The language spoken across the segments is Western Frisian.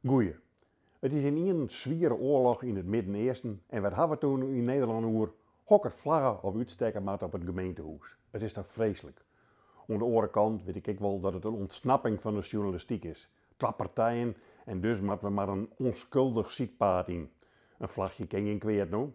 Goeie. It is ynienen swiere oarloch yn it Midden-Easten en wêr ha we it no yn Nederlân oer? Hokker flagge oft we útstekke moatte op it gemeentehûs. It is toch freeslik. Oan de oare kant wit ik ek wol dat it in ûntsnapping fan de sjoernalistyk is. Twa partijen en dus moatte we mar in ûnskuldich sydpaad yn. In flachje kin gjin kwead no.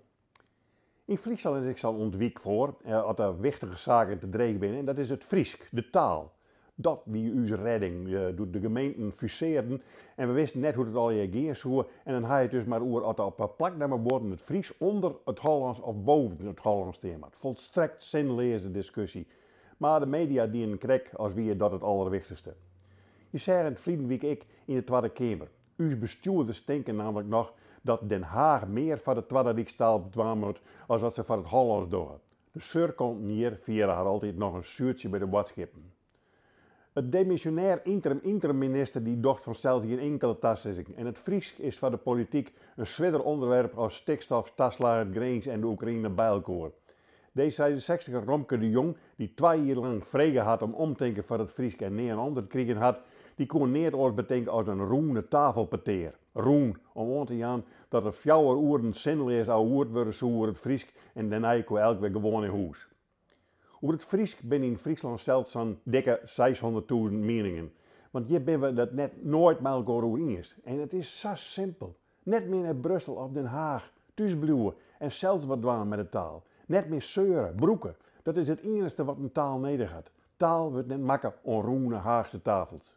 Yn Fryslân is ek sa'n ûntwyk foar at de wichtige saken te dreech binne en dat is it Frysk, de taal. Dat wie ús redding doe't de gemeenten fusearden en we wisten net hoe't it allegear gean soe en dan ha je it dus mar oer oft op plaknammebuorden it Frysk ûnder it Hollânsk of boven it Hollânsk stean moat. Folstrekt sinleaze diskusje. Mar de media dienen krekt as wie dat it alderwichtichste. Je seagen it ferline wike ek yn de Twadde Keamer. Us bestjoerders tinke nammentlik noch dat Den Haach mear foar de twadde rykstaal dwaan moat as wat se foar it Hollânsk dogge. De seurkonten hjir fiere har altyd noch in suertsje by de boadskippen. It demisjonêr ynterim-ynterim-minister dy docht fansels gjin inkele tasizzing en it Frysk is foar de polityk in swierder ûnderwerp as stikstof, taslaggen, Grins en de Oekraïne by elkoar. D66er Romke de Jong, dy't twa jier lang frege hat om omtinken foar it Frysk en nea in antwurd krigen hat, dy koe neat oars betinke as in rûne tafelpetear. Rûn, om oan te jaan dat der fjouwer oeren sinleas ouwehoerd wurde soe oer it Frysk en dêrnei koe elk wer gewoan nei hûs. Oer it Frysk binne yn Fryslân sels sa'n dikke seishûnderttûzen mieningen, want hjir binne we it net noait mei elkoar oer iens. En it is sa simpel. Net mear nei Brussel of Den Haach, thús bliuwe en sels wat dwaan mei de taal. Net mear seure, brûke. Dat is it iennichste wat in taal nedich hat. Taal wurdt net makke oan rûne Haachse tafels.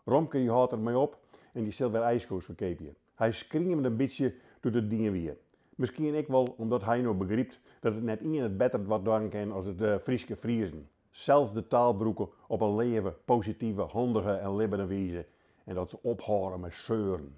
Romke dy hâldt der mei op en dy sil wer ijsko's ferkeapje. Hy skriemde in bytsje doe't it dien wie. Miskien ek wol omdat hy no begrypt dat it net ien it better wat dwaan kin as de Fryske Friezen. Sels de taal brûke op in leave, positive, handige en libbene wize en dat se ophâlde mei seuren.